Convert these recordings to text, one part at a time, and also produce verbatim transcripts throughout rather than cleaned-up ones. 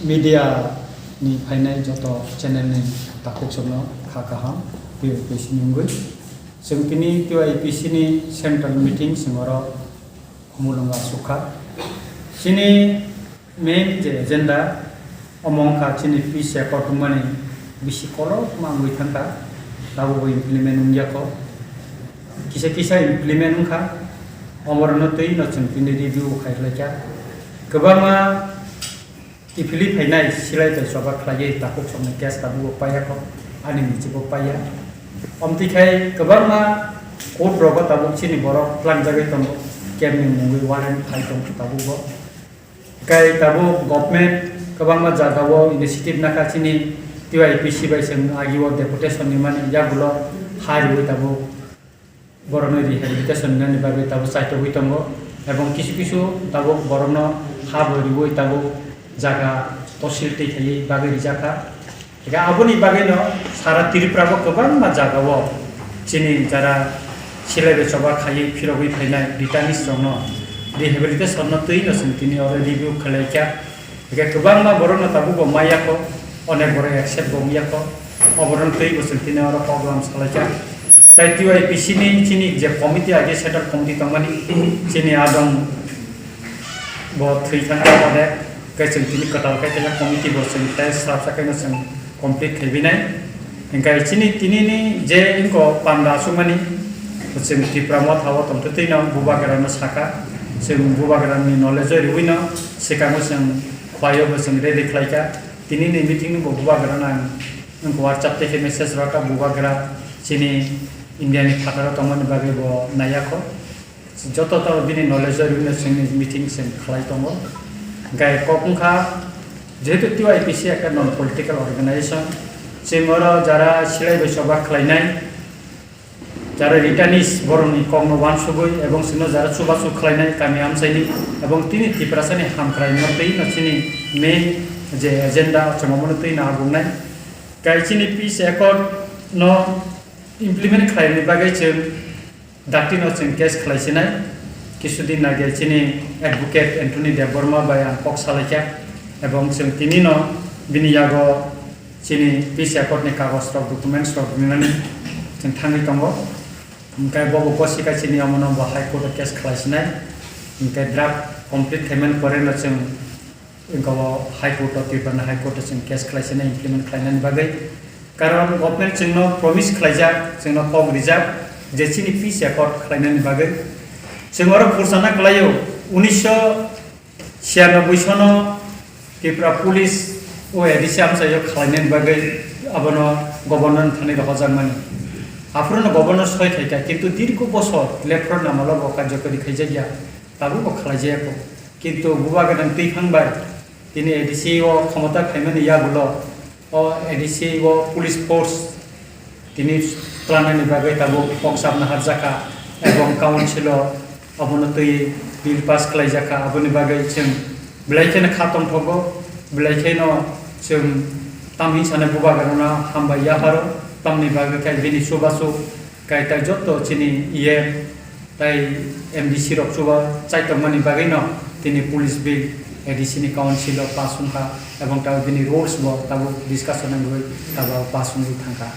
Media ni phainai joto channel ni takhuk songno kha kaham, T Y P C ni wngwi. Chwng tini T Y P C ni central meeting chwng oro Khumulwngo aswk kha. Chini main je agenda, omo wngkha chini peace accord wngmani bisi kolokma wngwi thangkha, tabukbo implement wngya kho. Kisa kisa implement wngkha, omorokno twi no chwng tini review khai khlaikha. Kwbangma kiphilwi phainai silai bai choba khlaiwi takhuk songni case tabukbo paiya kho, ani michibo paiya. Omtwi khai kwbangma court rogo tabuk chini borok tlangjagwi tongo, camp ni mungwi warrant phai tong tabukbo. Kai tabuk government kwbangma jagao initiative nakha chini T Y P C bai chwng agio deputation ni mani yagulo ha riwi tabuk borokno rehabilitation nani bagwi tabuk chaitogwi tongo, ebong kisu kisu tabuk borokno ha bo riwi tabuk jaga tosil twi khaiwi bagwi rijakha. Hingkhe aboni bagwino sara Tripura bo kwbangma jagao chini jara silai bai choba khaiwi phirogwi phainai returnees rokno rehabilitation no twi no chwng tini oro review khlai kha. Hingkhe kwbangma borokno tabukbo maya kho, onek borok accept bo wngya kho, oborokno twi bo chwng tini oro program salai kha. Tai T Y P C ni chini je committee age central committee tongmani chini adong bo thwi thang kha onek, khe chwng tini kwtal khe khe committee bo chwng tai swrapsa khe no chwng complete khaibinai. Hingkhe chini tinini je wngkha panda aswkmani, chwng Tipra Motha o tongtwtwino Bubagrano sakha, chwng Bubagrani knowledge o riwino swkango chwng Khwlaio bo chwng rally khlaikha. Tinini meeting bo Bubagrano ang wngkha WhatsApp tei khe message rwkha, Bubagra chini India ni phataro tongmani bagwi bo naiyakho. Joto to bini knowledge o rwino chwngni meeting chwng khlai tongo. Hingkhe kok wngkha, jehetu T Y P C ekta non political organization, chwng oro jara silai bai choba khlainai, jara returnees borokni kokno uansugwi ebong chwngno jara chubachu khlainai kami amchaini ebong tini Tiprasani hamkraino twi no chini main je agenda chwng omono twi no agungnai. Kai chini peace accord no implement khlaini bagwi chwng Dakti no chwng case khlai sinai, kisu din age chini advocate Anthony Debbarma bai ang kok salaikha, ebong chwng tini no bini yago chini peace accord ni kagoj rok, documents rok rinani chwng thangwi tongo. Hingkhe bobo gosika chini omono bo High Court o case khlai sinai, hingkhe draft complete khaimani pore no chwng Wngkha o High Court o, Tripura ni High Court o chwng case khlai sini implement khlainani bagwi. Karon government chwngno promise khlaijak, chwngno kok rijak je chini peace accord khlainani bagwi. Chwng oro khursa na khlaio, unisho chhiyanoboi sono Tripura Police o A D C amchaio khlainani bagwi abono governor ni thani rohorjakmani. Aphuru no governor soi khaikha, kintu dirgo bosor lephro namalo bo karjakari khaijakya. Tabukbo khlaijaya kho. Kintu bubagra twi phang bai tini A D C o khomota phaimani yagulo o A D C o police force tini tlangnani bagwi tabuk kok sabna harjakha ebong council o obono twi bill pass khlaijakha. Aboni bagwi chwng belai kheno kha tongthogo, belai kheno chwng tamni sana bubagrano hambai yapharo, tamni bagwi khe bini chubachu kai tai joto chini iye Tai M D C rok chuba chaitokmani bagwino tini police bill A D C ni council o pass wngkha, ebong tabuk bini rules bo tabuk discussion wngwi tabuk pass wngwi thangkha.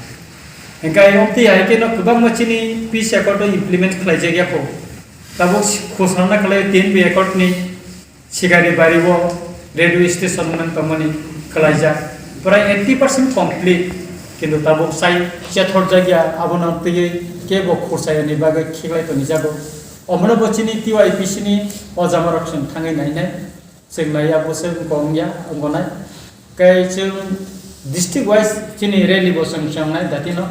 Hingkhe ayang twi hai kheno kwbangma chini peace accord o implement khlaijak ya kho. Tabuk khosarna khlai tin B accord ni Sikari bari o railway station wngmani tongmani khlaijak, prai eighty percent complete, kintu tabuk sai chethorjak ya, abono twiwi kebo khursa yani bagwi khiklai tonijago. Omono bo chini T Y P C ni o jamarok chwng thangwi nainai, chwng naiya bo se wngkha wngya wngkha nai. Kai chwng district wise chini rally bo chwng chwngnai datino.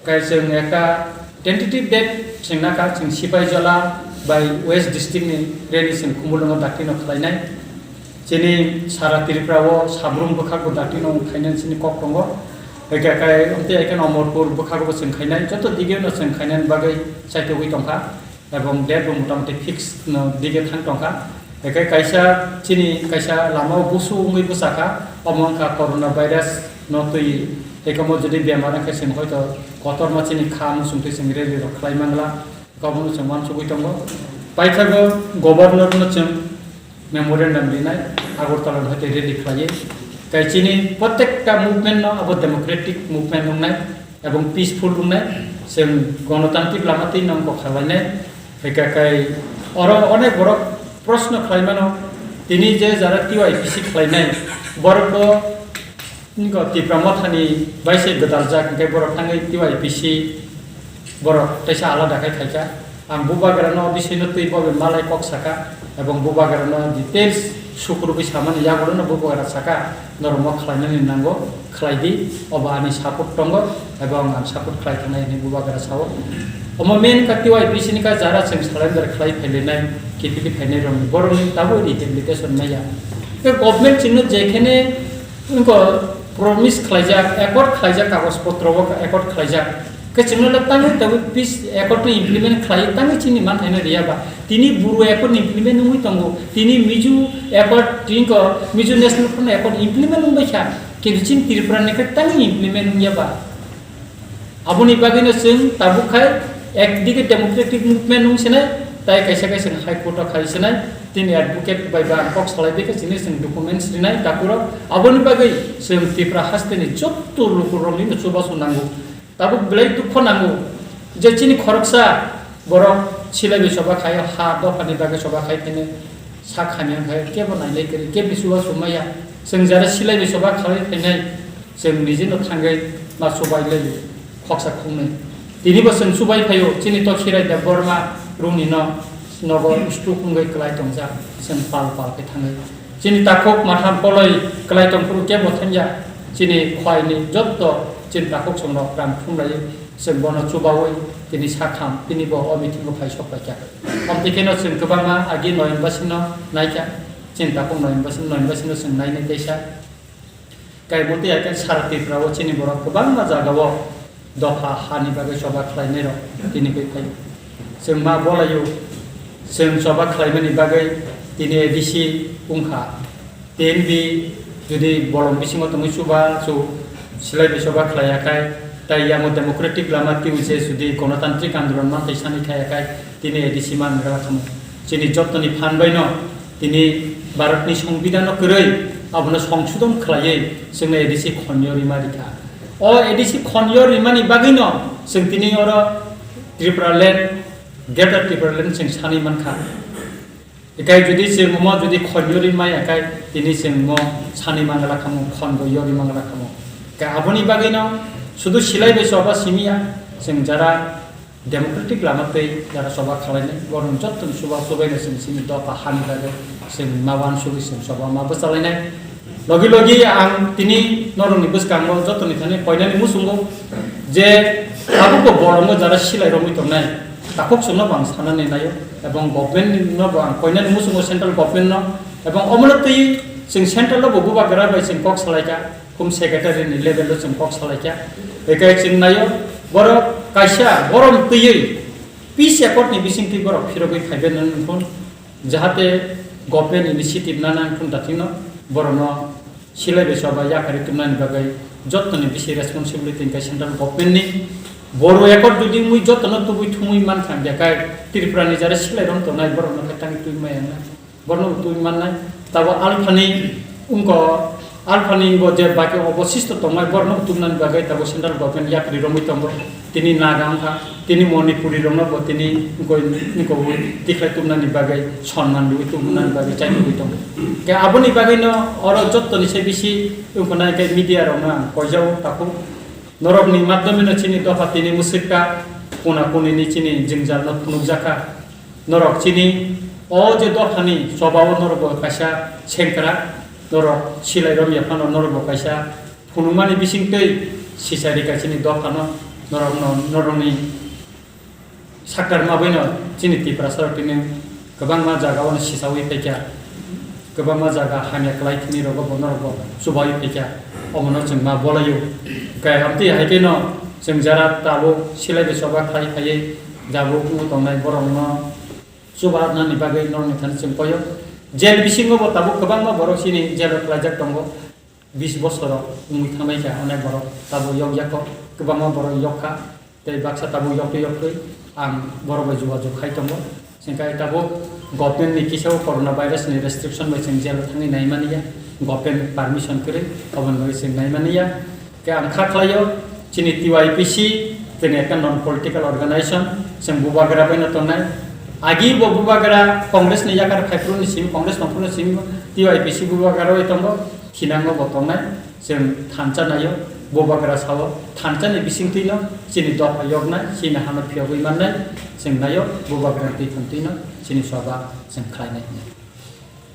Kai chwng ekta tentative date chwng nakha, chwng Sipaijala bai West District ni rally chwng Khumulwngo dakti no khlainai. Chini sara Tripura o Sabrum bwkhak bo dakti no khainani chini kok tongo. Eke kai omtwi eke no Amarpur bwkhak bo chwng khainai. Joto dige no chwng khainani bagwi chaitogwi tongkha. Ebong date bo motamoti fix no dige thang tongkha. Eke kaisa chini kaisa lama o busu wngwi bwsakha, omo wngkha corona virus no twi. Eke omo jodi bemar wngkhe chwng hoito kotorma chini kha muchungtwi chwng rally rok khlai mangla, eke omono chwng uansugwi tongo. Paithago governor no chwng memorandum rinai, Agartala no hai rally khlaiwi. Kai chini protekta movement no abo democratic movement wngnai ebong peaceful wngnai. Chwng gonotantrik lama twi nang kok khlainai. Hai ka kai oro onek borok proshno khlai mano. Tini je jara T Y P C khlainai borok bo Niko Tipra Mothani bai se gwdal jak, hingke borok thangwi T Y P C borok teisa alada khe khaikha. Ang bubagrano bisino twi bobe malai kok saka, ebong bubagrano details sukurubwi samani yagulono bubagra saka, norok mo khlainani nango, khlai di, obo ani support tongo, ebong ang support khlai thangnai hinwi bubagra sao. Omo main kha T Y P C ni kha jara chwng surrender khlai phailainai, kiphilwi phainai rokni, borokni tabuk rehabilitation maya. Tei government chwngno jekhene Wngkha promise khlaijak, accord khlaijak, kagoj potro o accord khlaijak. Khe chwngno le tangwi tangwi peace accord no implement khlai tangwi chini manthaino riya ba. Tini Bru accord ni implement wngwi tongo. Tini Mizo accord, tini ko Mizo National Front accord implement wngbai kha. Kintu chini Tripura ni khe tangwi implement wngya ba. Aboni bagwino chwng tabuk khai ekdike democratic movement wng sinai, tai kaisa kaisa High Court o khai sinai, tini advocate bai ba kok salai dikhe chini chwng documents rinai takurok. Aboni bagwi chwng Tripura hasteni jotto lukurokni chubachu nango. Tabuk belai dukho nango je chini khoroksa borok silaibi choba khai ha dophani bagwi choba khai phini sak hamya khai kebo nailai kwrwi, kebni chubachu maya. Chwng jara silaibi choba khalai phainai. Chwng nijino thangwi ma chubai lai khoksa khungnwi. Tinibo chwng chubai phaio, chini to Khirai Debbarma rungni no nogo stroke wngwi kwlai tongjak, chwng pal pal khe thangwi. Chini takhuk matham poloi kwlai tongphuru kebo thangya, chini khwaini jotto chini takhuk chwngno ram thumlaiwi chwng bono chubaui tini sakham, tinibo o meeting o phai sok paikha. Amtwi kheno chwng kwbangma agi noyonbasino naikha, chini takhuk noyonbasino, noyonbasino chwng nainai teisa. Kaimotwi hai khe sara Tripura o chini borok kwbangma jaga o dopha hani bagwi choba khlainai rok tini khe phaio. Chwng ma bolaio, chwng choba khlaimani bagwi tini A D C wngkha. T N B jodi bolong bisingo tongwi chuba chu silai bai choba khlaiya khai, tai yango democratic lama twiwi se jodi gonotantrik andolon manthai sani khaiya khai, tini A D C man wngla khamu. Chini jottoni phan baino tini Bharatni Songbidhanno kwrwi abono songsodon khlaiwi chwngno A D C khonyo rima rikha. O A D C khonyo rimani bagwino chwng tini oro Tripura land, Greater Tripura land chwng sanwi mankha. Ekai jodi chwng omo jodi khonyo rimaya khai tini chwng mo sanwi mangla khamu, khonbo yori mangla khamu. Ka aboni bagwino sudu silai bai choba simiya chwng jara democratic lama tei jara choba khalainai, borok jottoni chuba chubaino chwng chini dopha hani bagwi chwng ma uansugwi chwng choba ma bwchalainai. Logi logi ang tini norokni bwskango jottoni thani koinani muchungo je tabukbo bolongo jara silai romwi tongnai, takhuk chwngno bo ang sanani naio, ebong government no bo ang koinani muchungo central government no, ebong omono twi chwng central no bo bubagra bai chwng kok salaikha. Home Secretary ni level o chwng kok salaikha. Bekai chwng naio, borok kaisa borom twiwi peace accord ni bisingtwi borok phirogwi phaibai nang phun, jahate government initiative nana phun dathino borokno silai bai choba yakarwi tubnani bagwi jottoni bisi responsibility hwnkhe central government ni. Boru accord jodi wngwi jotono tubui thumui mankha, bekai Tripura ni jara silai rom tongnai borokno khe tangwi tubui maya wngna. Borno utui mannai, tabo alphani wngko, alphani bo je baki obosisto tongmai, borno utumnani bagwi tabo central government yapri romwi tongo. Tini Naga wngkha, tini Manipuri rokno bo tini wngko, wngko ui tikhlai tumnani bagwi, sonman rwi tumnani bagwi chai tongwi tongo. Ke aboni bagwino oro jottoni se bisi wngkho nai khe media rokno ang koijao takhuk. Norokni madhyameno chini dopha tini mwswkha, kuna kunini chini jwngjal no phunukjakha. Norok chini o je dophani chobao norok bo kaisa sengkrak, norok silai romya phano norok bo kaisa phunukmani bisingtwi sisari ka chini dophano norokno, norokni saktar mabaino chini Tiprasa rok tini kwbangma jaga o sisawi phaikha, kwbangma jaga hamya kwlai thini rogo bo norok bo chubawi phaikha, omono chwng ma bolaio. Khe amtwi hai kheno chwng jara tabuk silai bai choba khlai phaiwi jabuk wng tongnai borokno chuba nani bagwi norokni thani chwng koyo. Jail bisingo bo tabuk kwbangma borok chini jail o kwlaijak tongo. Bis bosoro wngwi thangbai kha onek borok tabuk yokjak kho, kwbangma borok yok kha. Tei baksa tabuk yoktwi yoktwi ang borok bai jogajog khai tongo. Chwng khe tabuk Government ni kisa o corona virus ni restriction bai chwng jail o thangwi naimani ya, government permission kwrwi, aboni bagwi chwng naimani ya. Khe ang kha khlaio, chini T Y P C, chini ekta non political organization, chwng bubagra bai no tongnai. Agi bo bubagra Congress ni yakar phaiphru ni simi, Congress tongphru ni simi, T Y P C bubagra bai tongo, thinango bo tongnai. Chwng thansa naio, bubagra sao, thansa ni bisingtwi no chini dopha yoknai, chini hano phiyogwi mannai, chwng naio, bubagra twi thantwi no chini soba chwng khlainai.